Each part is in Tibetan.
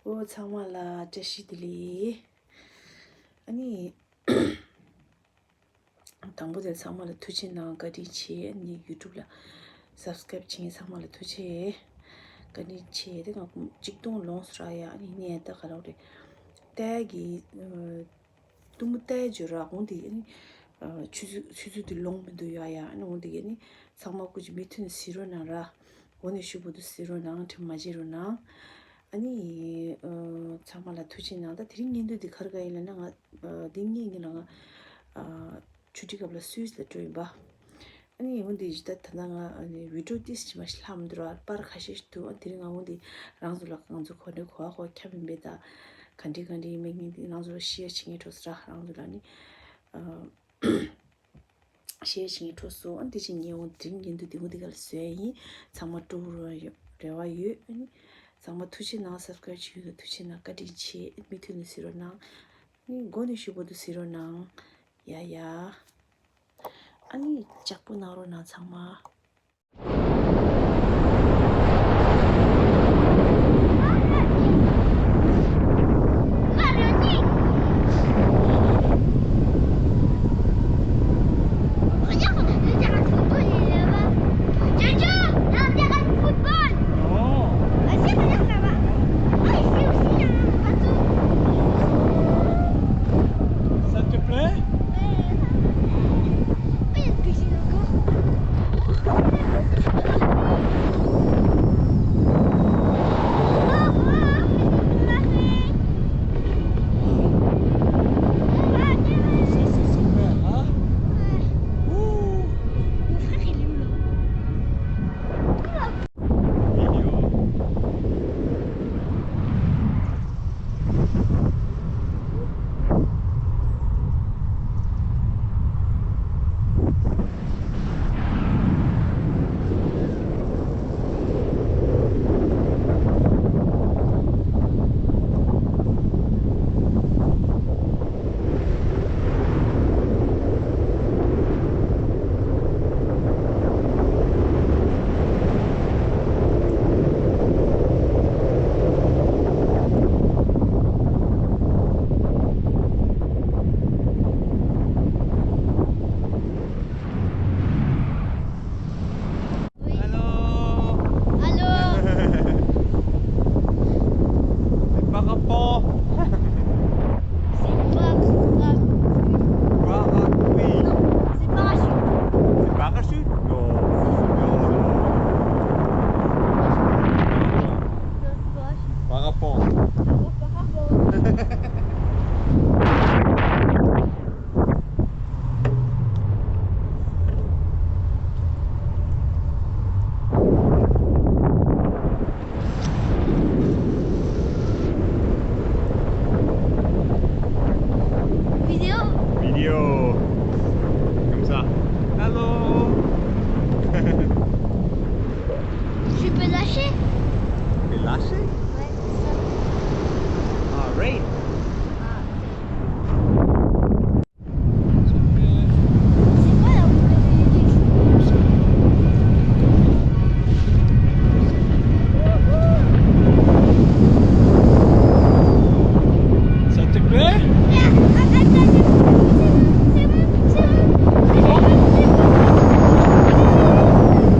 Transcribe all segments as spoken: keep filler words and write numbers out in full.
ཨོ་ཚང་མ་ལ་བཀྲ་ཤིས་བདེ་ལེགས། ཨ་ནི། དང་པོ་དེ་ཚང་མ་ལ་ཐུགས་རྗེ་གནང་། བཀའ་དྲིན་ཆེ། ཨ་ནི་ཡུ་ཊུབ་ལ་སབ་སི་ཀེ་རེབ་བྱེད་མཁན་ཚང་མ་ལ་ཐུགས་རྗེ། བཀའ་དྲིན་ཆེ། དེ་ང་གཅིག་སྟོང་ལོངས་སོང་ར་ཡ། ཨ་ནི་ནས་ད་ག་རང་རེད། ཏའི་གི་ཨ། གཏུམ་མོ་ཏའི་འཇོ་ར་འོང་དེ་ཨ་ནི། ཨ། ཆུ་ཚོད་ཆུ་ཚོད་དེ་ལོངས་མི་འདུག་ཡ་ཡ། ཨ་ནི་འོང་དེ་གི་ཨ་ནི་ཚང་མ་སྐུ་མཁྱེན་མུ་མཐུད་ནས་གཟིགས་རོགས་གནང་ར། འོ་ནས་ཤུ་བོ་དུ་གཟིགས་རོགས་གནང་། དྲི་མ་བརྗེད་རོགས་གནང་། ཨ་ནི། ཨ། ཚང་མ་ལ་ཐུགས་རྗེ་གནང་། ད་དེ་རིང་བརྙན་ཐུང་འདི་ག་རེ་ག་ཡིན་ལབ་ན། ང་ཨ། འདི་ངའི་ངའི་ལ་ང་ཨ། ཆུ་ཊི་སྐབས་ལ་སུད་སི་ལ་འགྲོ་ཡིན་པ། ཨ་ནི་འོ་འདི་ད་ད་ལྟ་ང་ཨ་ནི་བི་ཌི་ཡོ་ཏིས་ཅི་མ་ཞིག་ལྷག་མི་འདུག་ར། པར་ཁ་ཤས་ཤིག་འདུག་ཨ་དེ་རིང་ང་འོ་འདི་རང་ཚོ་ལ་ང་ཚོ་གོ་འདྲ་གོ་བ་གོ་ཁྱབ་མིན་པས། ད་ག་འདྲི་ག་འདྲི་ཡིན་མིན་ངས་འདི་རང་ཚོ་ལ་ཤེར་བྱེད་མཁན་འགྲོ་ས་ར། རང་ཚོ་ལ་ནི་ཨ། ཤེར་བྱེད་མཁན་འགྲོ་སོང་། ཨ་འདི་ཅི་ངས་འོ་དེ་རིང་བརྙན་ཐུང་འདི་འོ་འདི་ག་ལ་བཟོས་ཡིན། ཚང་མ་སྤྲོ་བོ་རེ་བ་ཡོད། ཨ་ནི་ཚང་མ་ཐུགས་རྗེ་གནང་། སབ་སི་ཀེ་རེབ་བྱེད་ཡོད་ལ་ཐུགས་རྗེ་གནང་། བཀའ་དྲིན་ཆེ། མུ་མཐུད་ནས་གཟིགས་རོགས་གནང་། ཨ་ནི་མགོ་ནས་ཤུ་བོ་དུ་གཟིགས་རོགས་གནང་། ཡ་ཡ། ཨ་ནི་ལྕགས་པོ་གནང་རོགས་གནང་ཚང་མ། Regarde, il y a un football. Jojo, là, on dirait le football. Oh. Vas-y, regarde là-bas. Ah, ici aussi, il y a un bateau. Ça te plaît ? Ouais, ça me plaît. Oh, il y a une piscine encore. Au revoir, Philippe Marais. Ça, c'est super, hein ? Ouais. Ouh. Mon frère, il aime le. Allô ? Allô ? C'est parapente. C'est parapluie. Parapluie. Non, c'est parachute. C'est parachute ? Non. Non, non, non. Non, c'est parachute. Parapente. Parapente. Vidéo. Vidéo. Comme ça. Allô. Je peux lâcher ? Tu peux lâcher ? Ouais, c'est ça. All right. Ah. C'est quoi la route de Bénédicte ? Ça te plaît ?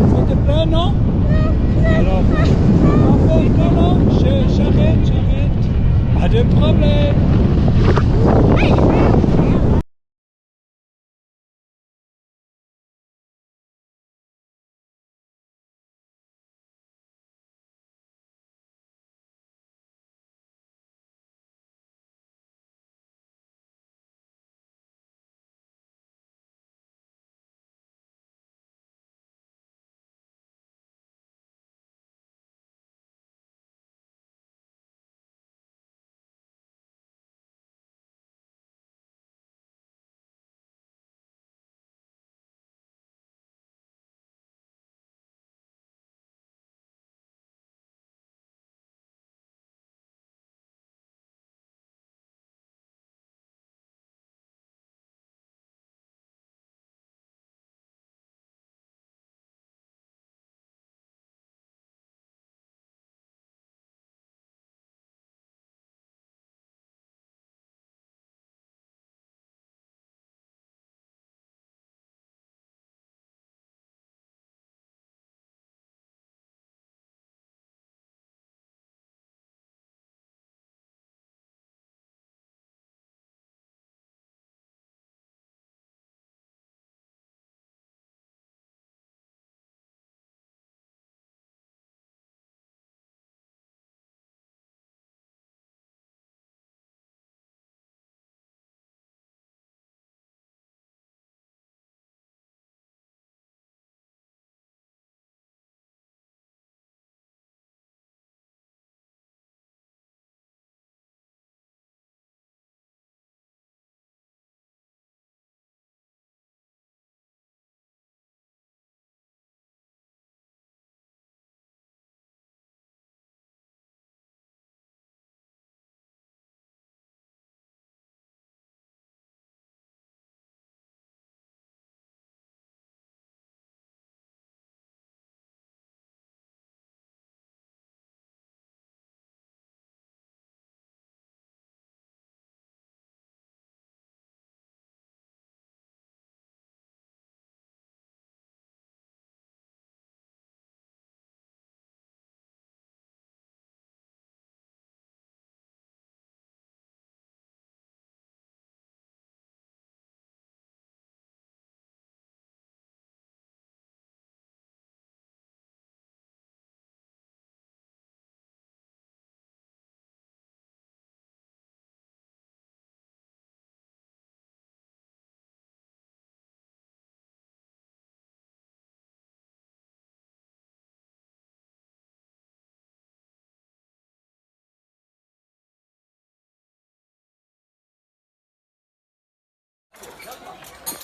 Ça te plaît, non ? Alors, parfait, non, non, je- j'arrête, j'arrête. Pas de problème.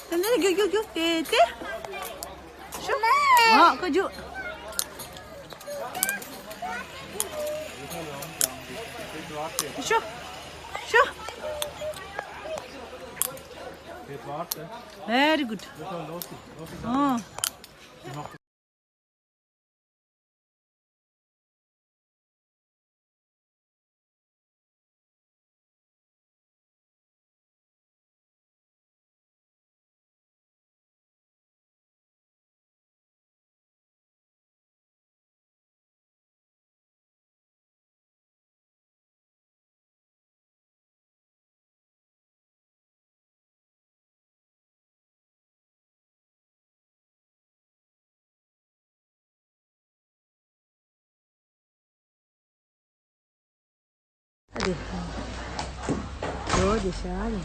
དེ་ནས་རྒྱུག་རྒྱུག་རྒྱུག་དེ་དེ། ཤོ། ཨ་ཁོ་རྒྱུག་ཤོ། ཤོ། Very good. ཨ། ཨ་དེ། ཡོ་དེ་ཤ་རེད།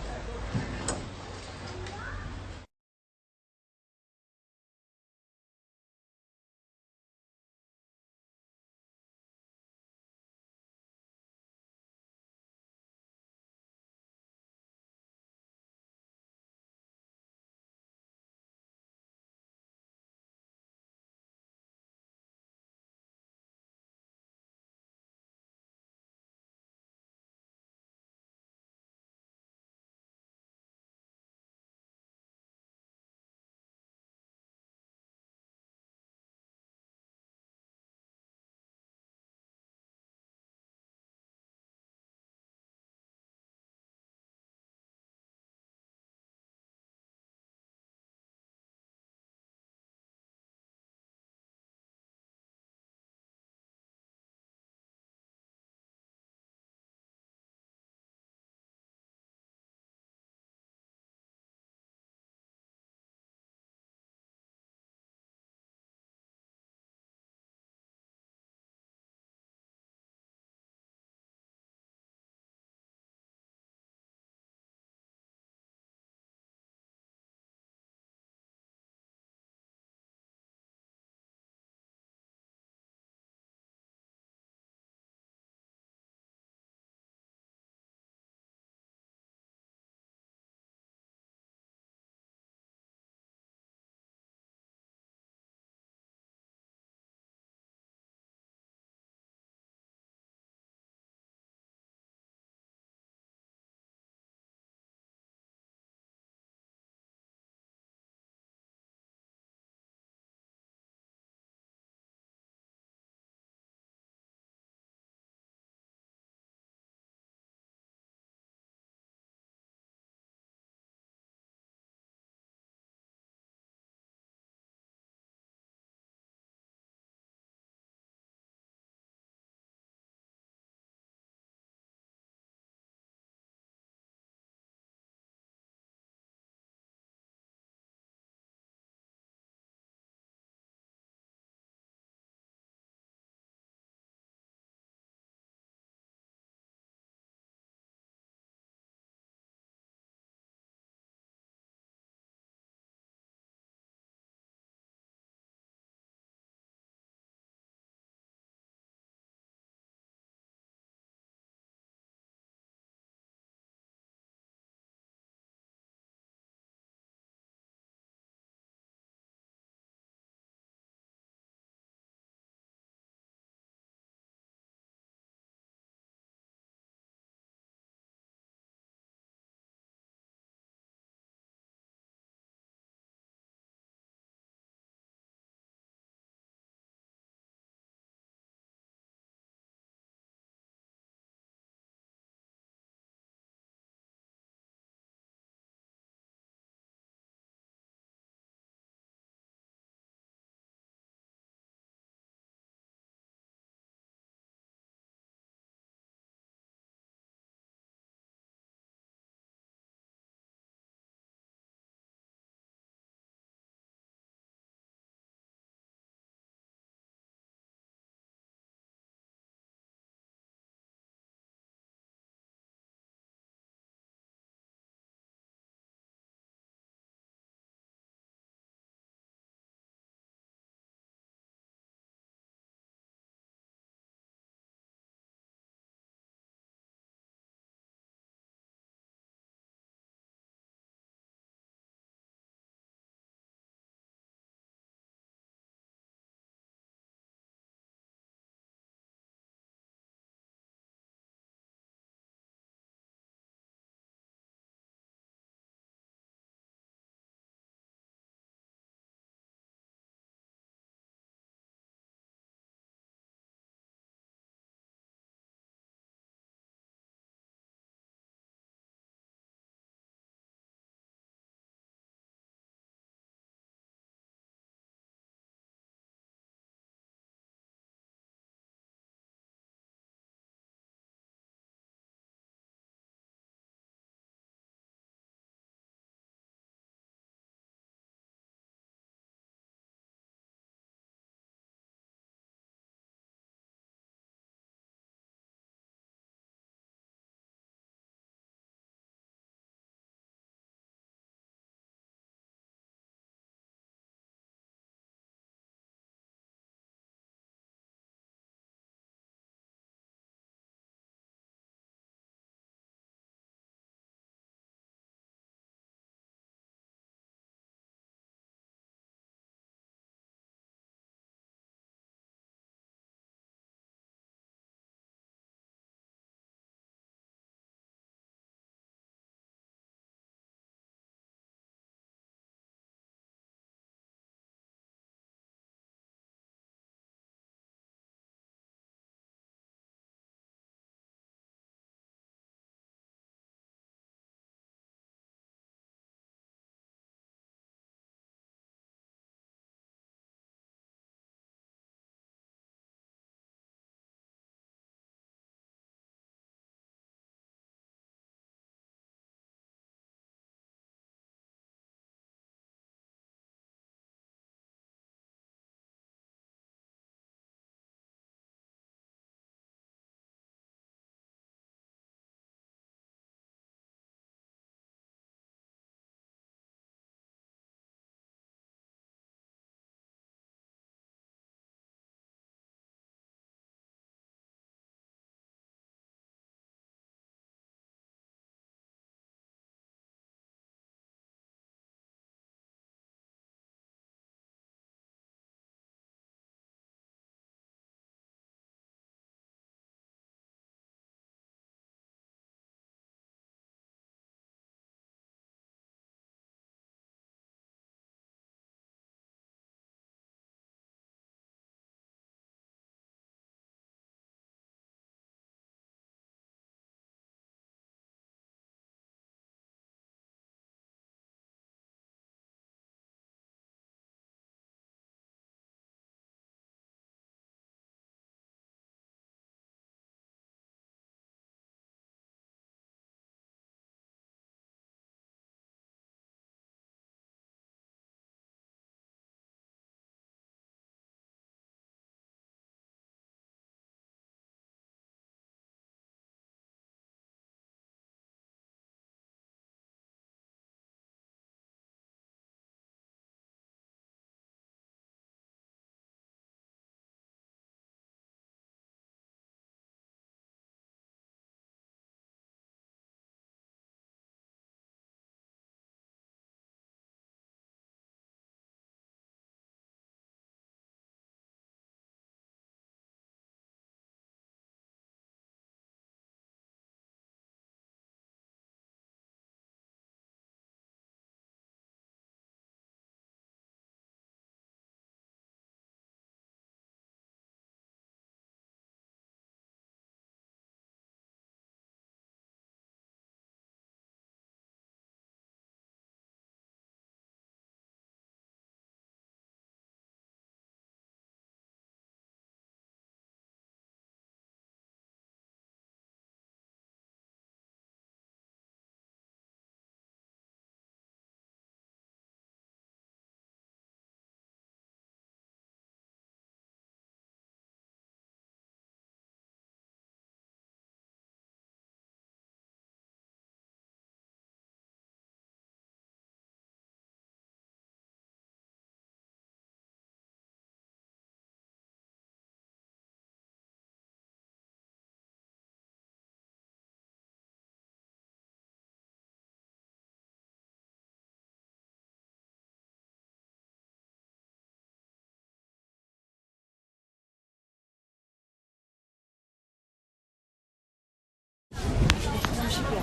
Dans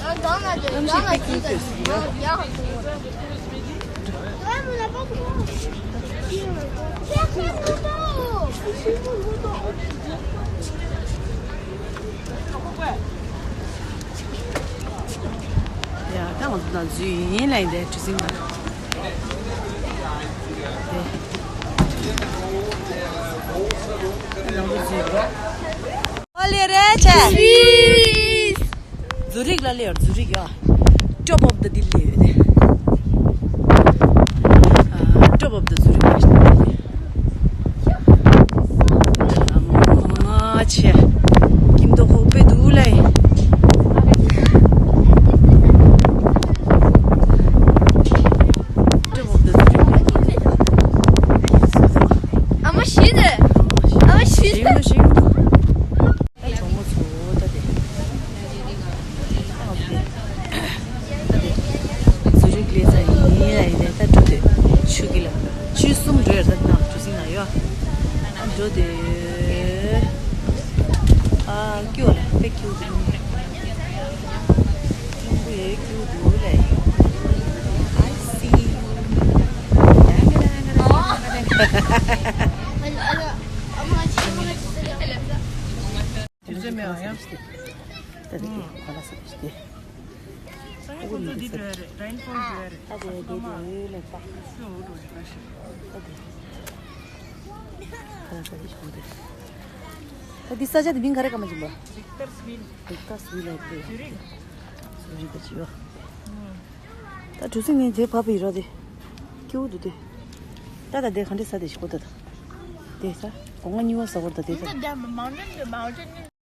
la, dans la, dans la, dans la, ཡ། ད་ང་ཚོ་ནང་འཛུལ་ཡིན་ལ་ཡིན་དེ་གྲུ་གཟིངས་ལ། དེ། ཨོ་ལེ་རེད་ཆེ། ཛུ་རིག་ལ་སླེབས་ཡོད། ཛུ་རིག་ཡ། Top of the Delhi ཡོད་དེ། ཨ། Top of the ཛུ་རིག་ལ་སླེབས་ཡོད། ཨ་མ་ཆེ། སྐྱིད་མདོག་ཁ་པོ་དཔེ་འདུག་ལེ། Top of the ཛུ་རིག་ལ། ཨ་མ་ཤི་དེ། ཨ་མ་ཤི་དེ། ཞིམ་པོ་ཞིམ་པོ། ད་གྲོགས་མོ་ཚོ་ད་དེ། ཨ་དེ། ད་དེ། ཛུ་རིག་སླེབས་ཚར་ཡིན་ལ་ཡིན་ནས་ད་འགྲོ་དེ། ཆུ་གི་ལ། ཆུ་གསུམ་འགྲོ་ཡར་ད་ན་གྲུ་གཟིངས་ན་ཡོད། ཨ་འགྲོ་དེ། ཨ་སྐྱོ་ལ་དཔེ་སྐྱོ་འདུག་སྐྱིད་པོ་ཡེ་སྐྱོ་འདུག་ལེ། I see you. དུས་ཚོད་མེད་པ་ཡང་། ད་དེ་ག་ལ་ས་དེ། ས་ངན་ཁོང་ཚོ་འདི་འགྲོ་ཡ་རེད། རེན་ཕོལ་འགྲོ་ཡ་རེད། ད་དེ་དེ་དེ་ལེན་པ། ཤོ་འུ་འགྲོ་རེད་པ་ཤི། ད་དེ་ག་ལ་ས་དེ་ཤོ་འདི། ད་འདི་ས་ཆ་དེ་མིང་ག་རེ་ག་མ་ཅིན་པ། ཝིག་ཏར་སི་ཝིལ། ཝིག་ཏར་སི་ཝིལ་ལ་དེ། ཛུ་རིག་ཛུ་རིག་ག་ཅི་ཡོད། ད་གྲུ་གཟིངས་ངས་དེ་བབས་པའི་རོ་དེ། སྐྱིད་པོ་འདུག་དེ། ད་ད་དེ་ག་འདྲ་ས་དེ་ཤི་གོ་ད་ད། དེ་ས། སྒོ་ང་གཉིས་པ་ས་བར་ད་དེ་ད།